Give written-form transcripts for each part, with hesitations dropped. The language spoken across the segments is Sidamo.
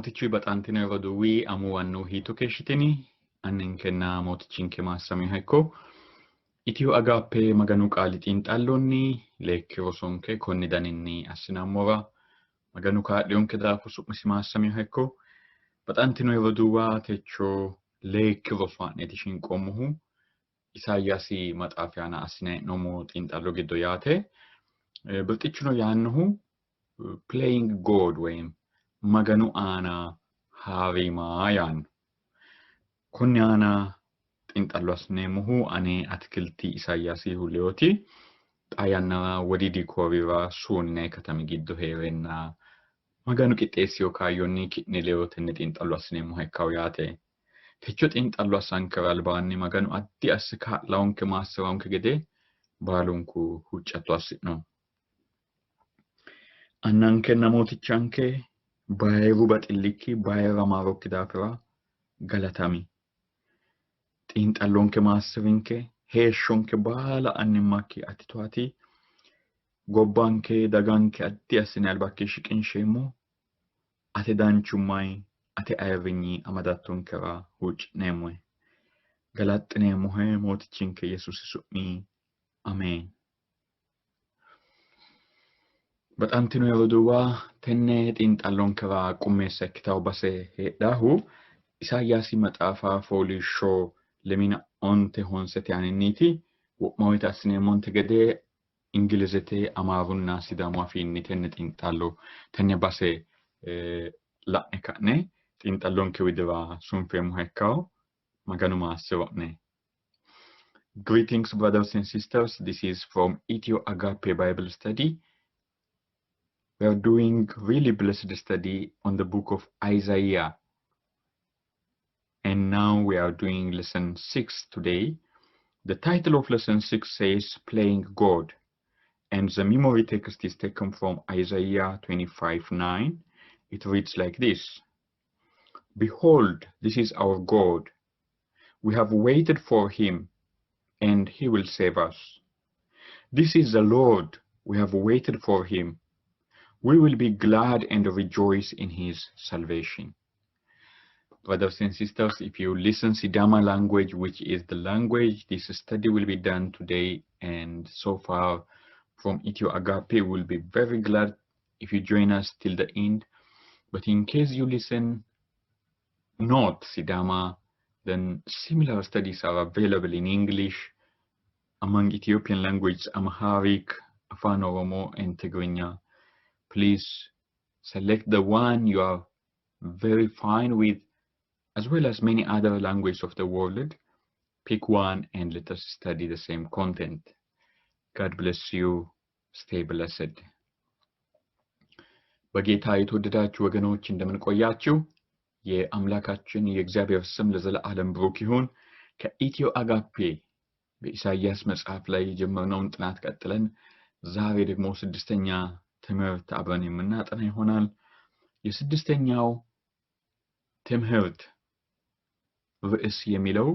Mootichu baxantino roduuwi amuwannu hiitto keeshshitini? Anninkenna Mootichinke maassamiha ikko. Itiyo Agaappe Maganu qaali xiinxallonni leekki rosonke konni daninni assinammora Maganu kaa'liyonke daafo su'misi maassamiha ikko. Baxantino roduuwa techo leekki roso ha'neeti shinqoommohu Isayaasi maxaafi aana assine hee'noommo xiinxallo giddo yaate. Birxichuno yaannohu playing God woyim Maganu aana haariima yaanno. Konni aana xiinxallo assineemmohu ane Atikilti Isayaasi Huleyooti. Xaa yannara Wodiidi Koorira Suunne katami giddo hee'reenna Maganu qixxeessino kaayyonni ki'ne ledo tenne xiinxallo assineemmoha ikkanno yaate. Techo xiinxallo assankera albaanni Maganu addi asse kaa'lawonke maassi'rawonke gede baalunku huuccatto assi'no. Annankenna Mootichanke bayiru baxillikki bayira maarokki daafira galatami. Xiinxallonke maassi'rinke, heeshshonke baala annimmakki ati toati, gobbanke daganke addi assine albakki shiqinsheemmo, ate danchummai ate ayirrinyi amadattonkera huucci'neemmohe. Galaxxineemmohe Mootichinke Yesuusi su'mi Ameen. Baxantino roduuwa tenne xiinxallonkera qummeessa ikkitawo base heedhahu Isayaasi maxaafa fooliishsho lemina onte honsete aaninniiti. Wo'ma woyte assineemmonte gede Ingilizete, Amaarunna Sidaamu afiinni tenne xiinxallo tenne base la'ne ka'ne xiinxallonke widira sunfeemmoha ikkawo. Maganu maassiro'ne. Greetings, brothers and sisters. This is from Ethio Agape Bible Study. We are doing really blessed study on the book of Isaiah. And now we are doing lesson 6 today. The title of lesson 6 says Playing God. And the memory text is taken from Isaiah 25:9. It reads like this: Behold, this is our God. We have waited for him, and he will save us. This is the Lord. We have waited for him. We will be glad and rejoice in his salvation. Brothers and sisters, if you listen Sidama language, which is the language this study will be done today, and so far from Ethio Agape, we'll be very glad if you join us till the end. But in case you listen not Sidama, then similar studies are available in English, among Ethiopian languages, Amharic, Afan Oromo, and Tigrinya. Please select the one you are very fine with, as well as many other languages of the world. Pick one and let us study the same content. God bless you. Stay blessed. በጌታ የተወደዳችሁ ወገኖች እንደምን ቆያችሁ? የአምላካችን የእግዚአብሔር ስም ለዘለዓለም ብሩክ ይሁን። ከኢትዮ አጋፔ በኢሳይያስ መጽሐፍ ላይ የጀመርነውን ጥናት ቀጥለን ዛሬ ደግሞ ስድስተኛ ትምህርት አብረን የምናጠና ይሆናል። የስድስተኛው ትምህርት ርዕስ የሚለው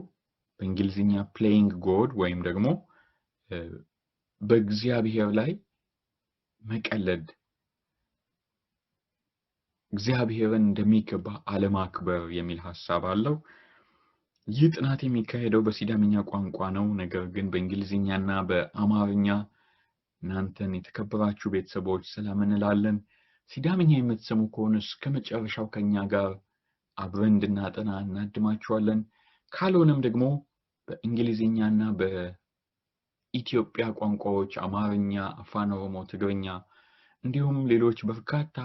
በእንግሊዝኛ playing God ወይም ደግሞ በእግዚአብሔር ላይ መቀለድ፣ እግዚአብሔርን እንደሚገባ አለማክበር የሚል ሀሳብ አለው። ይህ ጥናት የሚካሄደው በሲዳምኛ ቋንቋ ነው። ነገር ግን በእንግሊዝኛና በአማርኛ እናንተን የተከበራችሁ ቤተሰቦች ሰላም እንላለን። ሲዳምኛ የምትሰሙ ከሆነ እስከ መጨረሻው ከኛ ጋር አብረን እንድናጠና እናድማችኋለን። ካልሆነም ደግሞ በእንግሊዝኛና በኢትዮጵያ ቋንቋዎች አማርኛ፣ አፋን ኦሮሞ፣ ትግርኛ እንዲሁም ሌሎች በርካታ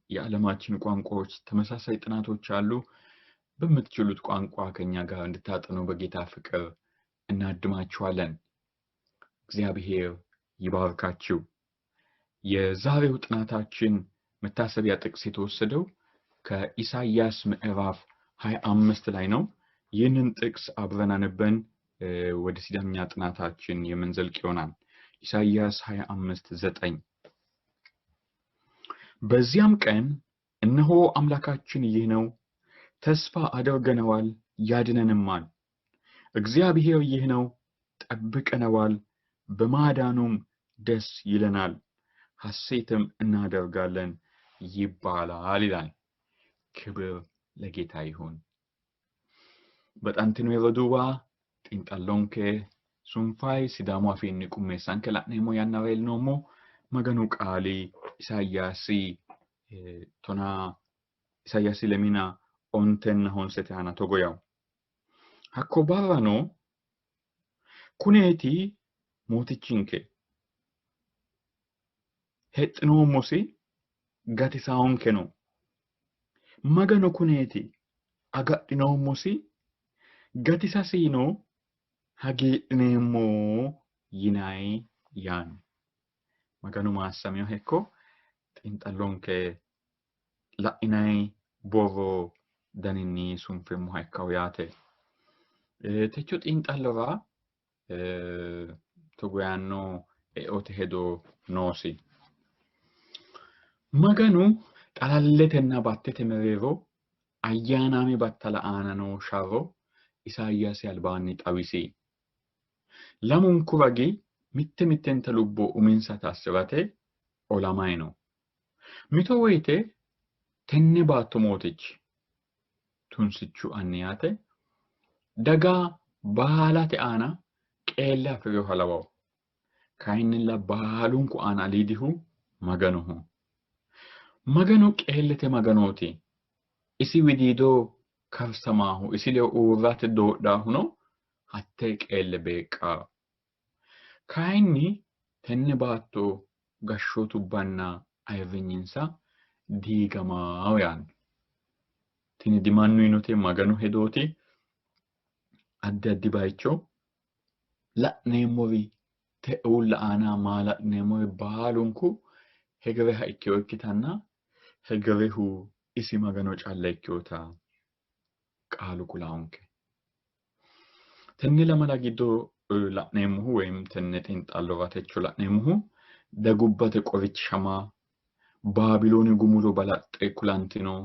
የዓለማችን ቋንቋዎች ተመሳሳይ ጥናቶች አሉ። በምትችሉት ቋንቋ ከኛ ጋር እንድታጠኑ በጌታ ፍቅር እናድማችኋለን። እግዚአብሔር ይባርካችሁ። የዛሬው ጥናታችን መታሰቢያ ጥቅስ የተወሰደው ከኢሳይያስ ምዕራፍ 25 ላይ ነው። ይህንን ጥቅስ አብረን አንበን ወደ ሲዳምኛ ጥናታችን የምንዘልቅ ይሆናል። ኢሳይያስ 25:9 በዚያም ቀን እነሆ አምላካችን ይህ ነው፣ ተስፋ አድርገነዋል፣ ያድነንማል። እግዚአብሔር ይህ ነው፣ ጠብቀነዋል፣ በማዳኑም ደስ ይለናል፣ ሐሴትም እናደርጋለን ይባላል ይላል። ክብር ለጌታ ይሁን። Baxantino roduuwa, xiinxallonke sunfay Sidaamu afiinni qummeessanke la'neemmo yannara leelinoommo Maganu qaali Isayaasi tonaa Isayaasi lemina ontenna honsete aana togo yawo. Hakko barrano kuneeti mootichinke hexxinoommosi gatisaonkeno. Maganu kuneeti agadhinoommosi gatisasino hagiidhineemmo yinayi yaanno. Maganu maassamino hekko xiinxallonke la'inayi borro daninni sunfeemmoha ikkawo yaate. Techo xiinxallora togo yaanno eote hedo noosi. Maganu xalalletenna battete mereero ayyaanaame battala aana noo sharro Isayaasi albaanni xawisi. Lamunku ragi mitte mittenta lubbo uminsata assi'rate olamay no. Mito woyite tenne baatto mootichi tunsichu anni yaate daga baalate aana qeelle afi'rinoha lawawo. Kayinnilla baalunku aana aliidihu Maganoho. Maganu qeellete Maganooti. Isi widiido karsamaahu isi ledo uurrate doodhaahuno hattee qeelle beeqqaa. Kayinni tenne baatto gashshootubbanna ayirrinyinsa diigamaawo yaanno. Tini dimannu yinote Maganu hedooti. Addi addi bayicho la'neemmori te uulla aana maala'lineemmori baalunku hegereha ikkino ikkitanna hegerehu isi Magano calla ikkinota qaalu kulaonke. Tenne lamala giddo la'neemmohu woyim tenne xiinxallora techo la'neemmohu dagubbate qorichishama, Baabilooni gumulo balaxxe kulantino,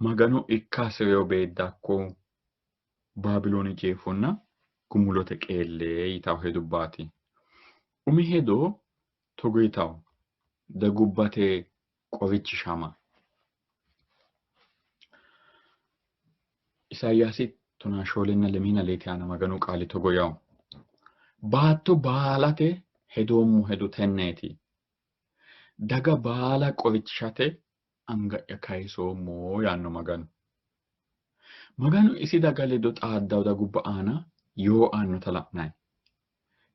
Magano ikka hasi'reyo beeddakko, Baabilooni jeefonna gumulote qeelle yitawo hedubbaati. Umi hedo togo yitawo, dagubbate qorichishama. Isayaasi tonaa shoolenna lemiina leete aana Maganu qaali togo yawo. Baatto baalate hedoommo hedo tenneeti. Daga baala qorichishate anga'ya kayisoommo yaanno Maganu. Maganu isi daga ledo xaaddawo dagubba aana yoo aannota la'nanni.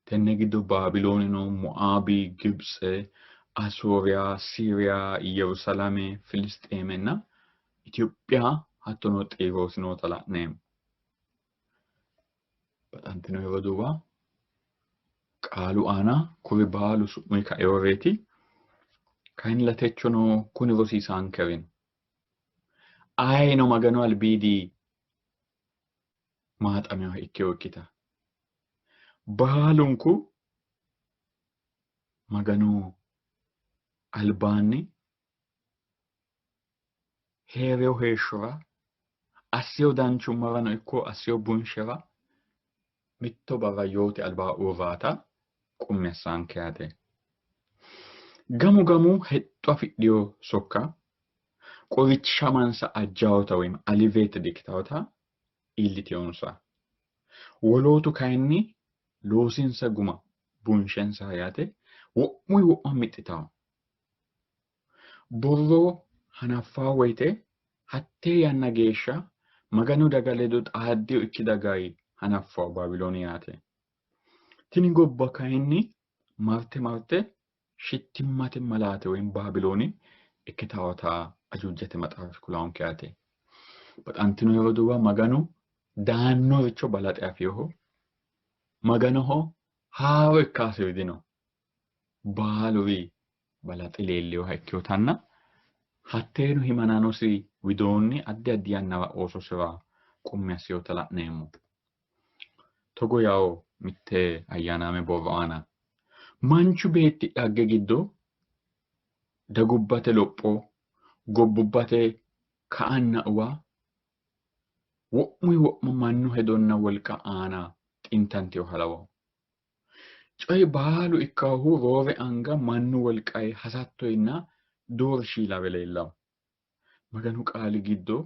Tenne giddo Baabiloonino, Moaabi, Gibitse, Asooriya, Siiriya, Yerusaalame, Filisxeemenna Itiyophiya hattono Xiiroosi noota la'neemmo. Baxantino roduuwa, qaalu aana kuri baalu su'mi kaeoreeti. Kayinnilla techono kuni rosiisaankeri no. Ayino Maganu albiidi maaxaminoha ikkinokkita baalunku Maganu albaanni hee'reyo heeshshora assiyo danchummarano ikko assiyo bunshera mitto barra yoote albaa uurraata qummi assaanke yaate. Gamu gamu hexxo afidhiyo sokka qorichishamansa ajjawota woyim alleviated ikkitawota iilliteyonsa. Wolootu kayinni loosinsa guma bunshensa yaate wo'muy wo'ma mixxitawo. Borro hanaffaa woyite hattee yanna geeshsha Maganu daga ledo xaaddiyo ikki dagayi hanaffawo Baabilooni yaate. Tini gobba kayinni marte marte shittimmate malaate woyim Baabilooni ikkitawota ajuujate maxaafi kulaonke yaate. Baxantino roduuwa, Maganu daannoricho balaxe afinoho. Maganoho haaro ikkasiri dino. Baaluri balaxe leellinoha ikkinotanna hatteeno himanaanosi widoonni addi addi yannara oososira qummi assinota la'neemmo. Togo yawo mitte ayyaanaame borro aana manchu beetti dhagge giddo dagubbate lopho, gobbubbate ka''anna uwa wo'muyi wo'ma mannu hedonna wolqa aana xintantinoha lawawo. Coyi baalu ikkahu roore anga mannu wolqayi hasattoyinna doorshi lawe leellawo. Maganu qaali giddo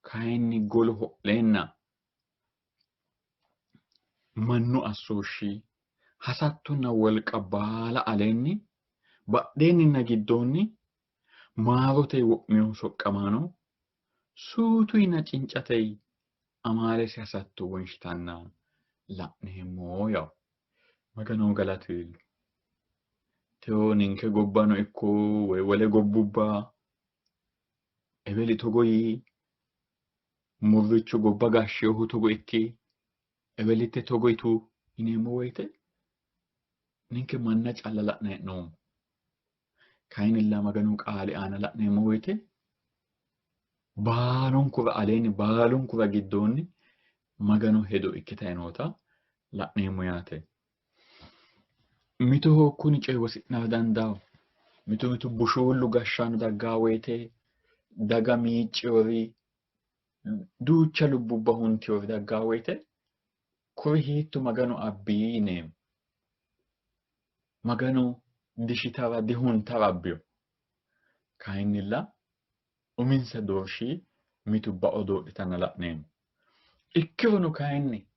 kayinni golu ho'leenna mannu assooshshi hasattonna wolqa baala aleenni badheenninna giddoonni maarote wo'mino soqqamaano suutuyinna cincatey amaalesi hasatto wonshitanna la'neemmo yawo. Magano galatu iillo. Teyo ninke gobbano ikko woy wole gobbubba eweli togo yii, murrichu gobba gashsheehu togo ikki, ewelitte togo yitu yineemmo woyite ninke manna calla la'ne hee'noommo. Kayinnilla Maganu qaali aana la'neemmo woyite baalunkura aleenni baalunkura giddoonni Maganu hedo ikkitayi noota la'neemmo yaate. Mitoho kuni coyi wosi'nara dandaao. Mitu mitu bushuullu gashshaano daggaa woyite daga miicciyori duucha lubbubba huntiyori daggaa woyite kuri hiitto Maganu abbi yineemmo. Maganu dishitara dihuntara abbiyo. Kayinnilla uminsa doorshi mitu bao doodhitanna la'neemmo. Ikkirono kayinni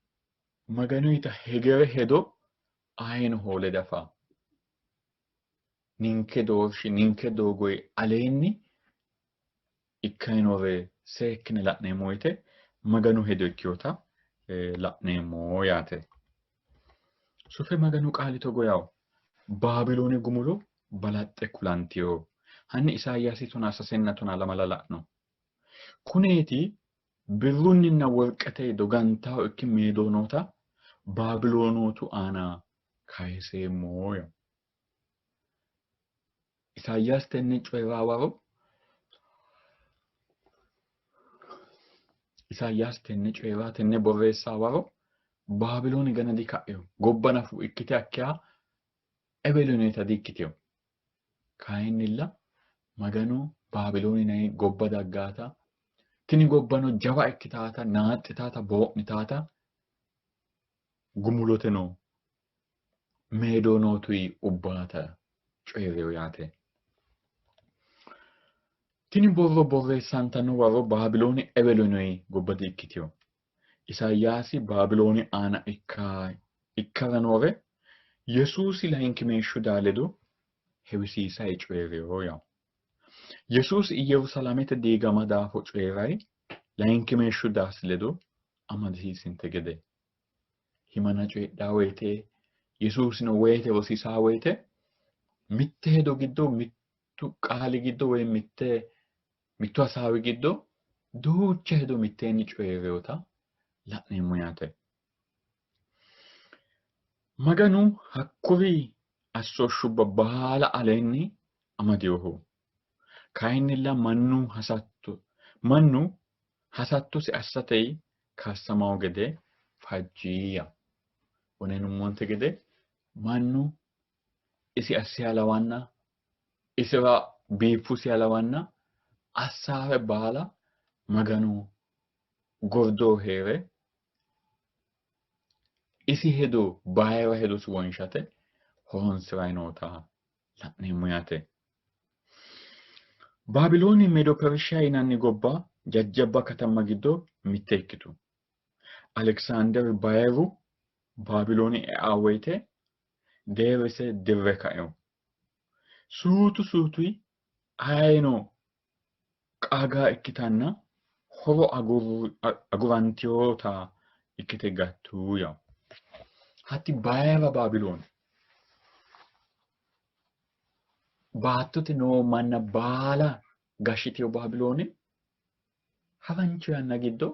Maganuyita hegere hedo ayino hoole dafa. Ninke doorshi ninke doogoyi aleenni ikkainore seekkine la'neemmo woyite Maganu hedo ikkinota la'neemmo yaate. Sufe Maganu qaali togo yawo Baabilooni gumulo balaxxe kulantiyo. Hanni Isayaasi 33 12 la'no. Kuneeti birrunninna worqete dogantaho ikki Meedoonoota Baabiloonootu aana kayiseemmo yawo. Isayaasi tenne coyi'ra waro Isayaasi tenne coyi'ra tenne borreessa waro Baabilooni gana dika'ino. Gobba nafu ikkite hakkiya Ebeloonita diikkitino. Kayinnilla Maganu Baabilooni yinanni gobba daggaata tini gobbano jawa ikkitaata naaxxitaata boo'nitaata gumuloteno Meedoonootuyi ubbaata coyi'rino yaate. Tini borro borreessantanno waro Baabilooni Ebelooni gobba di''ikkitino. Isayaasi Baabilooni aana ikkara noore Yesuusi layinkimeeshshu daa ledo hewisiisayi coyi'rino yawo. Yesuusi Iyyerusalamete diigama daafo coyi'rayi layinkimeeshshu daasi ledo amadisiisinte gede himana coyidhaa woyite Yesuusino woyite rosiisaa woyite mitte hedo giddo mittu qaali giddo woy mitte mittu hasaawi giddo duucha hedo mitteenni coyi'rinota la'neemmo yaate. Maganu hakkuri assooshshubba baala aleenni amadinoho. Kayinnilla mannu hasatto mannu hasattosi assate karsamawo gede fajjiya. Wonenummonte gede mannu isi assiha lawanna isira biiffusiha lawanna assaare baala Maganu gordoho hee're isi hedo bayira hedosi wonshate horonsi'ray noota la'neemmo yaate. Baabilooni Medo Pershiya yinanni gobba jajjabba katamma giddo mitte ikkitu. Aleksaanderi Bayiru Baabilooni ea woyite deerrise dirre kaino. Suutu suutuyi ayino qaagaa ikkitanna horo agurantinota ikkite gattu yawo. Hatti bayira Baabilooni baattote noo manna baala gashshitino Baabilooni harancho yanna giddo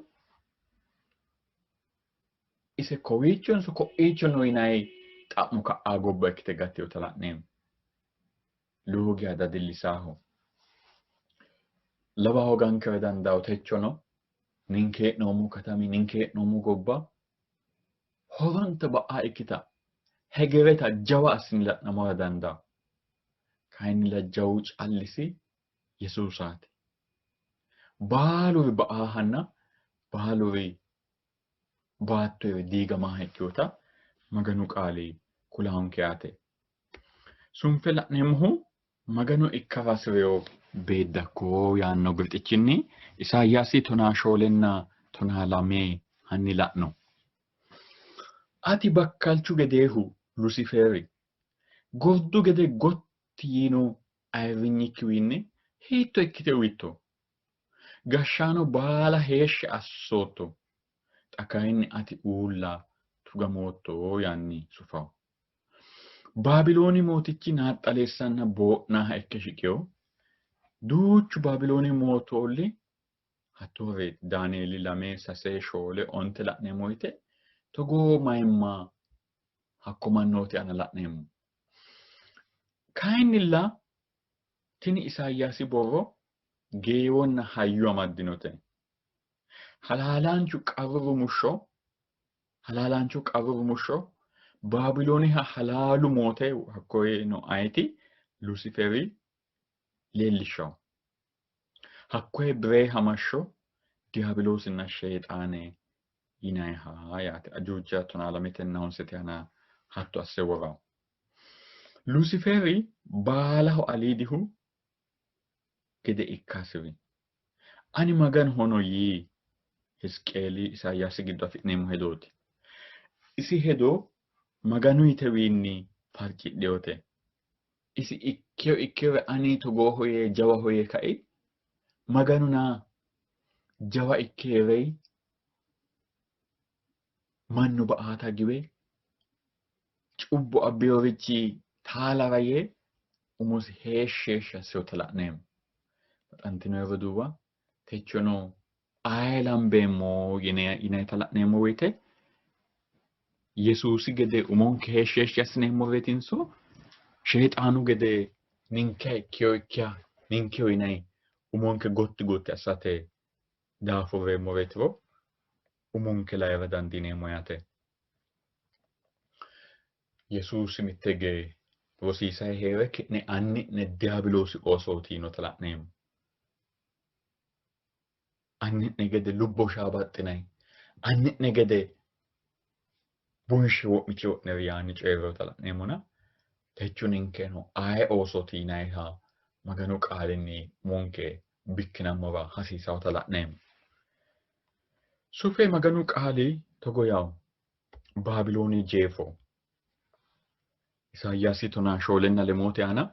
ise kowiichonso ko'iicho no yinanni xa'mo ka'aa gobba ikkite gattinota la'neemmo. Lowo geya dadillisaaho. Lawa hoogankera dandawo techono ninke hee'noommo katami ninke hee'noommo gobba horonta ba'a ikkita hegereta jawa assine la'nammora dandawo. Kayinnilla jawu callisi Yesuusaati. Baaluri ba'aahanna baaluri baattoeri diigamaha ikkinota Maganu qaali kulaanke yaate. Sunfe la'neemmohu Maganu ikkara hasi'rino Beeddakko yaanno birxichinni Isayaasi 14nna 12 hanni la'no. Ati bakkalchu gedeehu Lusifeeri, gordu gede gotti yiino ayirrinyikkiwiinni hiitto ikkite uwitto? Gashshaano baala heeshshi assootto, xa kayinni ati uulla tugamootto yaanni sufawo. Baabilooni mootichi naaxxaleessanna boo'naaha ikke shiqino. Duuchu Baabilooni mootoolli hattooreeti. Daanieeli 2, 3, 4, 9 la'neemmo woyte togoo mayimma hakko mannooti aana la'neemmo. Kayinnilla tini Isayaasi borro geewonna hayyo amaddinote. Halaalaanchu qarru rumushsho halaalaancho qarru rumushsho Baabilooniha halaalu moote hakkoyeno ayeti Lusiferi leellishshawo. Hakkoye biree hamashsho Diyabiloosinna Sheexaane yinanniha yaate. Ajuuja 12tenna 9te aana hatto asse worawo. Lusiferi baalaho aliidihu gede ikkasiwi. Ani Maganohono yii Hizqeeli Isayaasi giddo afi'neemmo hedooti. Isi hedo Maganuyitewiinni farcidhinote. Isi ikkeyo ikkeyore ani togooho yee jawaho yee kai Maganuna jawa ikke hee'rei mannu ba''aata giwe cubbu abbinorichi taalara yee umosi heeshshi heeshshi assinota la'neemmo. Baxantino roduuwa techono aye lambeemmo yinayita la'neemmo woyte Yesuusi gede umonke heeshshi heeshshi assineemmoreetinso Sheexaanu gede ninke ikkeyo ikkiya ninkeho yinayi umonke gotti gotti assate daafurreemmoreetiro umonke layira dandiineemmo yaate. Yesuusi mitte hige rosiisayi hee're ki'ne anni'ne Diyabiloosi oosooti yiinota la'neemmo. Anni'ne gede lubbo shaa baxxinayi, anni'ne gede bunshe wo'mitino'neri yaanni coyi'rinota la'neemmona techo ninkeno aye oosooti yinayiha Maganu qaalinni umonke bikkinammora hasiisawota la'neemmo. Sufe Maganu qaali togo yawo Baabilooni jeefo Isayaasi 14nna 6 aana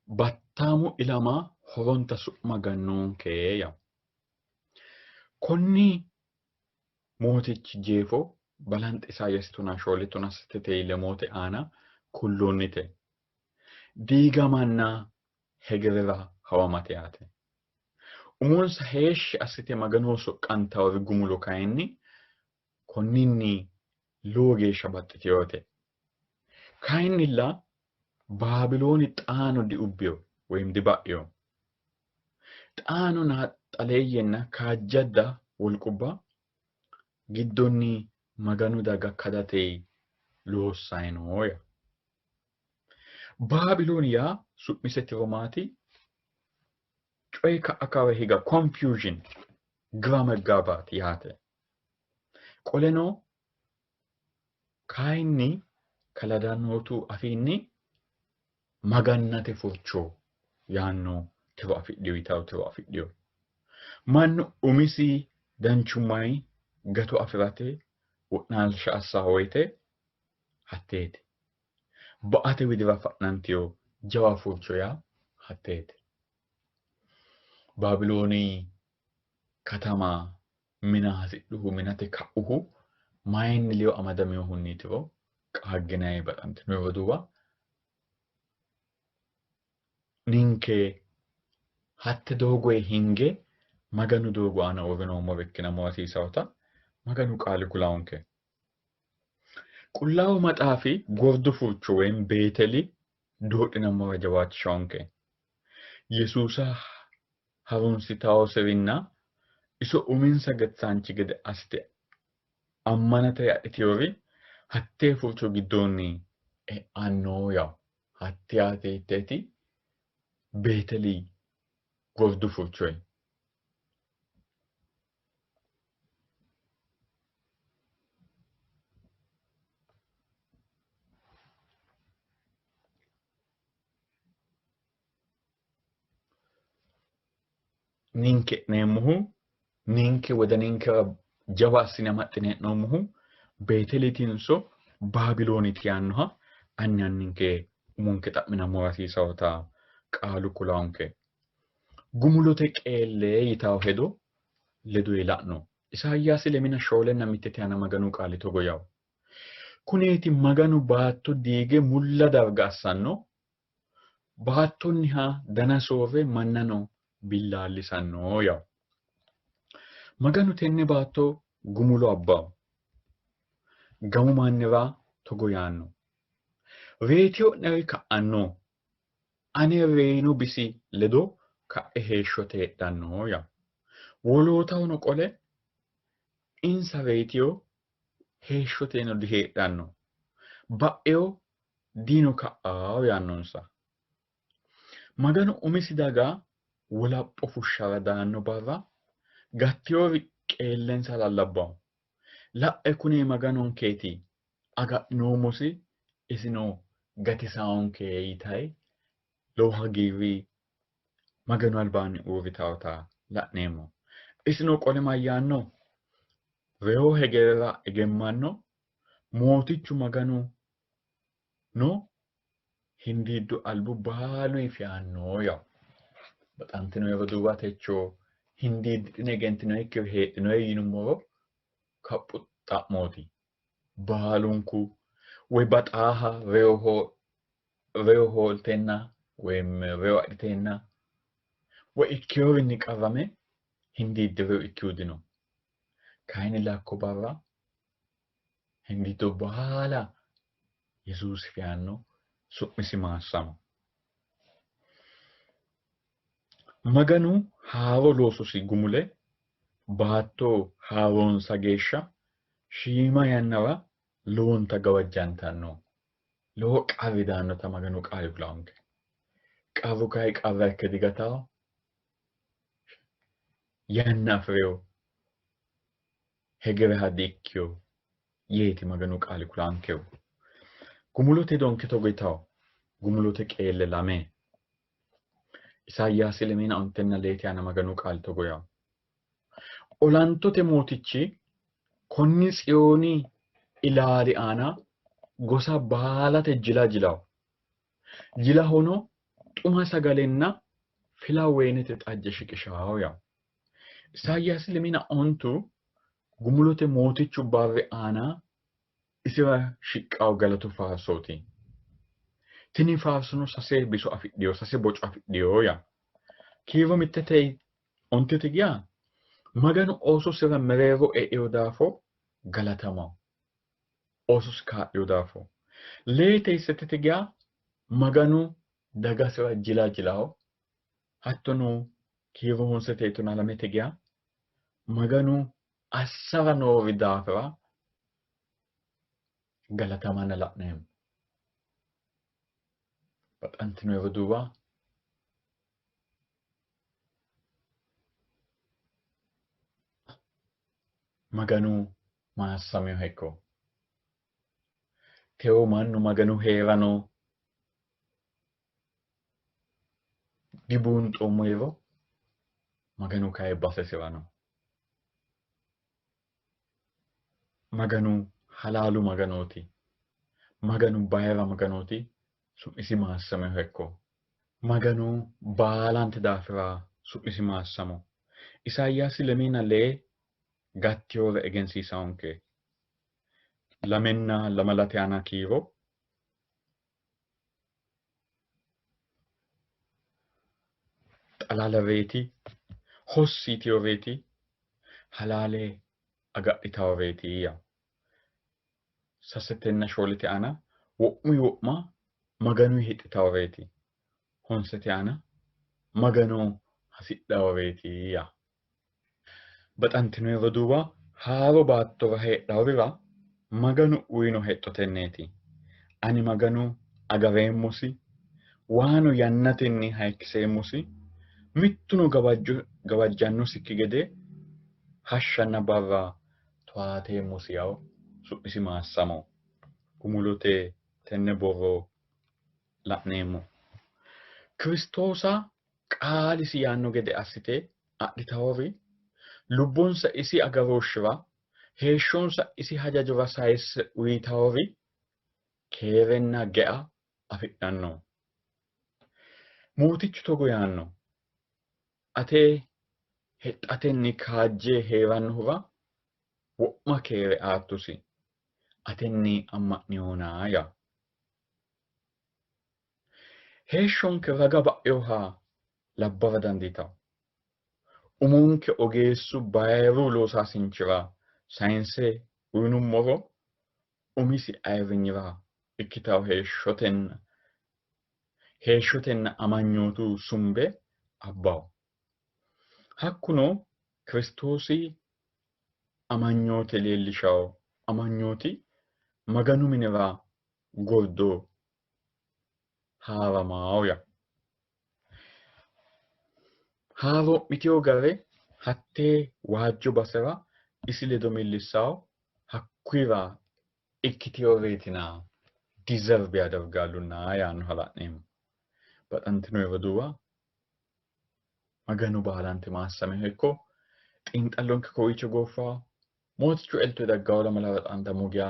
battaamu ilama horonta su'ma gannoonke yawo. Konni mootichi jeefo balanxe Isayaasi 14 16 aana kulloonnite. Diigamanna hegerera hawamate yaate. Umonsa heeshshi assite Maganoho soqqantawori gumulo kayinni konninni lowo geeshsha baxxitinote. Kayinnilla Baabilooni xaano diubbino woyim diba'ino. Xaano naaxxaleeyyenna kaajjadda wolqubba giddonni Maganu daga kadate loossanni noo yaa. Baabilooni yaa su'mise tiro maati? Coyi ka'a kawa higa confusion ግራ መጋባት yaate. Qoleno kayinni kaladanootu afiinni magannate furcho yaanno tiro afidhino yitawo tiro afidhino. Mannu umisi danchummayi gato afi'rate wo'naalsha assanno woyte hatteeti. Ba''ate widira fa'nantino jawa furcho yaa hatteeti. Baabilooni katama mina hasidhuhu minate ka'uhu mayinni ledo amadaminohunniitiro qaagginayi baxantino roduuwa ninke hatte doogoyi hinge Maganu doogo aana uurrinoommore ikkinammo hasiisawota Maganu qaali kulawonke. Qullaawu Maxaafi gordu furcho woyim Beeteli doodhinammora jawaachishawonke. Yesuusa harunsitawosirinna iso uminsa gatisaanchi gede assite ammanate adhitinori hattee furcho giddoonni e'anno yawo. Hatte yaate hiitteeti? Beeteli gordu furchoyi. Ninke e'neemmohu, ninke wodaninkera jawa assine amaxxine hee'noommohu Beeteliitinso Baabilooniiti yaannoha anni anninke umonke xa'minammora hasiisawota qaalu kulaonke. Gumulote qeelle yitawo hedo ledo la'no. Isayaasi lemina shoolenna mittete aana Maganu qaali togo yawo. Kuneeti Maganu baatto diige mulla darga assanno, baattonniha dana soorre mannano billaallisanno yawo. Maganu tenne baatto gumulo abbawo. Gamu mannira togo yaanno. Reetio'neri ka'anno, ane reyino bisi ledo ka'e heeshshote heedhanno yawo. Wolootahono qole insa reyitino heeshshoteno diheedhanno, ba'eo diino ka'ao yaannonsa. Maganu umisi daga wolapho fushshara daanno barra gattinori qeellensa lallabbanno. La'e kune Maganonkeeti, agadhinoommosi, isino gatisaanonke yitayi lowo hagiirri Maganu albaanni uurritawota la'neemmo. Isino qole mayyaanno? Reyo hegerera egemmanno, Mootichu Maganu no hindiiddo albu baaluyi feyaanno yawo. Baxantino roduuwa techo hindiiddidhine egentinoyikkiri heedhinoyi yinummoro kaphu xa'mooti. Baalunku woy baxaaha reyo hoolteenna woyim reyo adhiteenna woy ikkiyorinni qarrame hindiiddireyo ikkihu dino. Kayinnilla hakko barra hindiiddo baala Yesuusi feyanno, su'misi maassamo. Maganu haaro loososi gumule baatto haaroonsa geeshsha shiima yannara lowonta gawajjantanno. Lowo qarri daannota Maganu qaali kulanke. Qarru kayi qarra ikke digatawo. Yanna afi'reyo hegereha di''ikkino yeeti Maganu qaali kulankehu. Gumulote hedonke togo yitawo. Gumulote qeelle lame. Isayaasi lemina ontenna leete aana Maganu qaali togo yawo. Olantote mootichi konni Tsiyooni ilaali aana gosa baalate jila jilawo. Jilahono xuma sagalenna fila woyinete xajje shiqishawo yawo. Isayaasi lemina ontu gumulote mootichu barri aana isira shiqqawo galatu faarsooti. Tini faarsono sase biso afidhiyo, sase boco afidhiyo yaa. Kiiro mittete ontete giya Maganu oososira mereero e'eo daafo galatamawo. Oososi kaa'liyo daafo. Leete settete giya Maganu dagasira jila jilawo. Hattono kiiro honsete tonaa lamete giya Maganu assara noori daafira galatamanna la'neemmo. Baxantino roduuwa Maganu maassaminoha ikko. Tewo mannu Maganu hee'rano dibuunxoommo yiro Maganu kayi basesira no. Maganu halaalu Maganooti. Maganu bayira Maganooti. Su'misi maassaminoha ikko. Maganu baalante daafira su'misi maassamo. Isayaasi lemiina lee gattiyore egensiisaonke. Lamenna lamalate aana kiiro xalalareeti, hossi yitiyoreeti, halaale agadhitaworeeti yaa. Sasetenna shoolete aana wo'muyi wo'ma Maganu hexxitaworeeti. Honsete aana Magano hasidhaworeeti yaa. Baxantino roduuwa haaro baattora heedhaworira Maganu uyino hexxo tenneeti. Ani Maganu agareemmosi, waano yannatenni hayikkiseemmosi, mittuno gawajjannosikki gede hashshanna barra towaateemmosi yawo su'misi maassamo. Gumulote tenne borro la'neemmo. Kiristoosa qaalisi yaanno gede assite adhitawori lubbonsa isi agarooshshira heeshshonsa isi hajajora sayisse uyitawori keerenna gea afidhanno. Mootichu togo yaanno, ate hexxatenni kaajje hee'rannohura wo'ma keere aattosi, atenni amma'nihona yaa. Heeshshonke raga ba'inoha labbara dandiitanno. Umonke ogeessu bayiru loosaasinchira sayinse uyinummoro umisi ayirrinyira ikkitanno heeshshotenna heeshshotenna amanyootu sumbe abbawo. Hakkuno Kiristoosi amanyoote leellishawo amanyooti Maganu minira gordo haaramawo yaa. Haaroo'mitino gare hattee waajjo basera isi ledo millissawo hakkuyira ikkitinoreetina deserve yadargaalluna yaannoha la'neemmo. Baxantino roduuwa Maganu baalante maassameho ikko xiinxallonke kowiicho gooffawo Mootichu elto daggawo lamalara xaandammo geya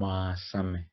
maassamme.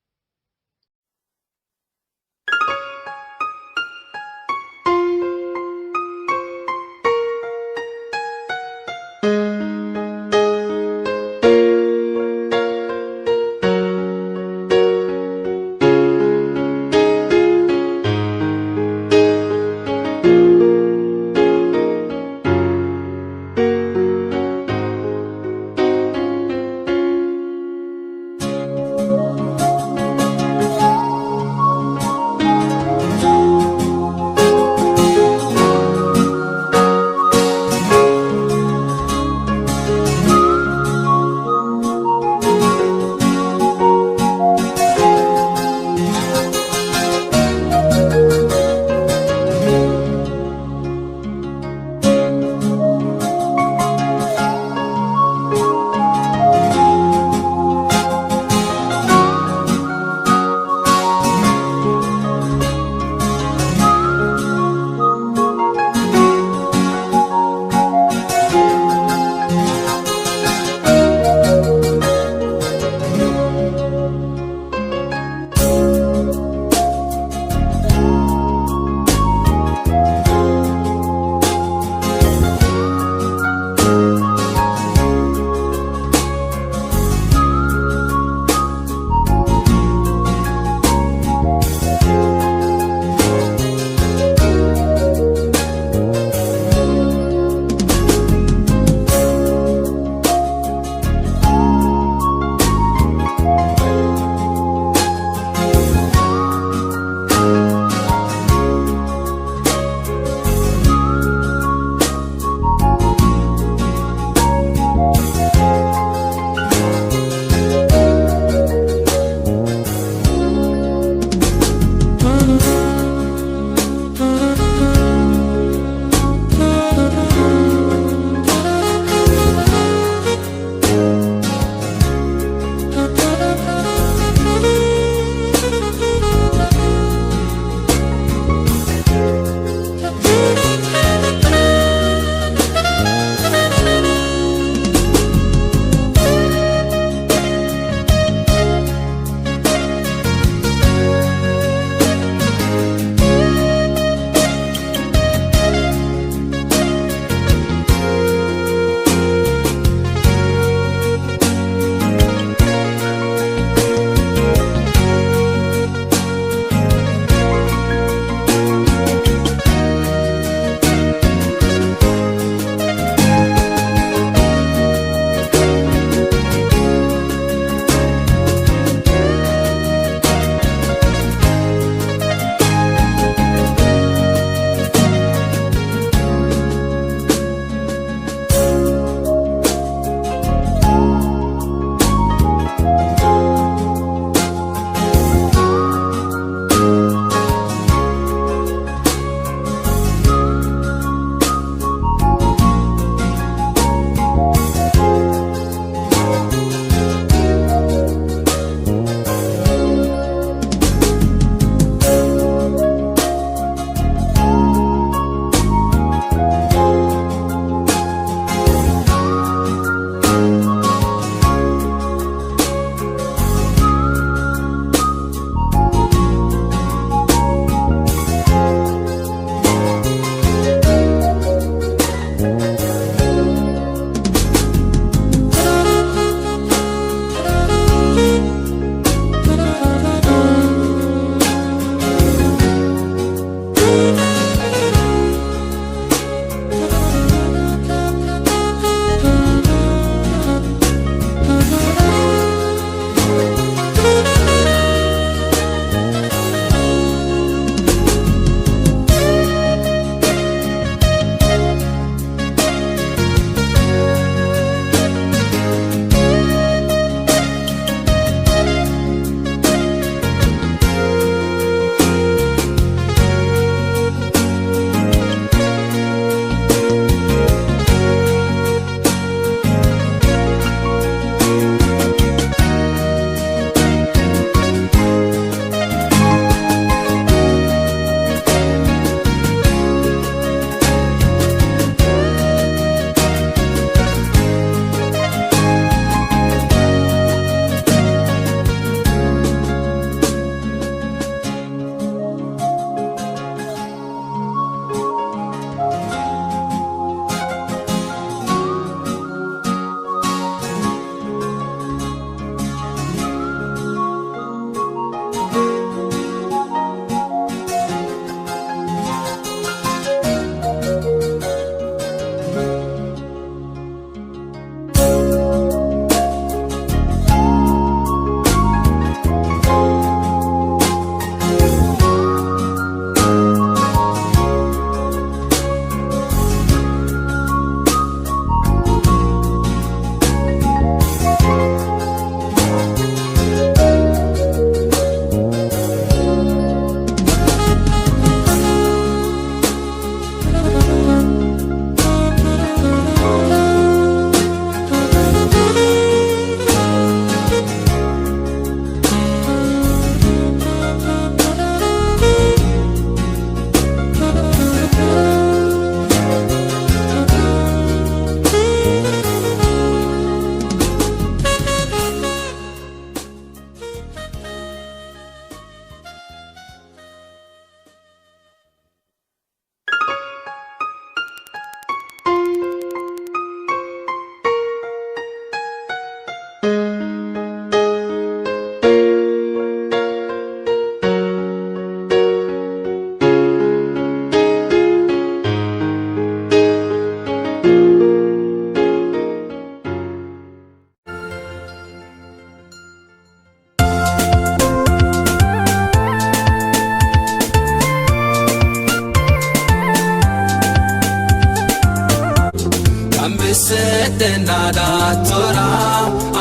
Gambissetenna daattora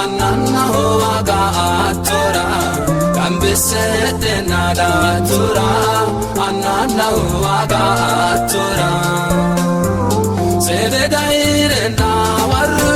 annannaho waaga aattora. Gambissetenna daattora annannaho waaga aattora. Seede dayrenna warru.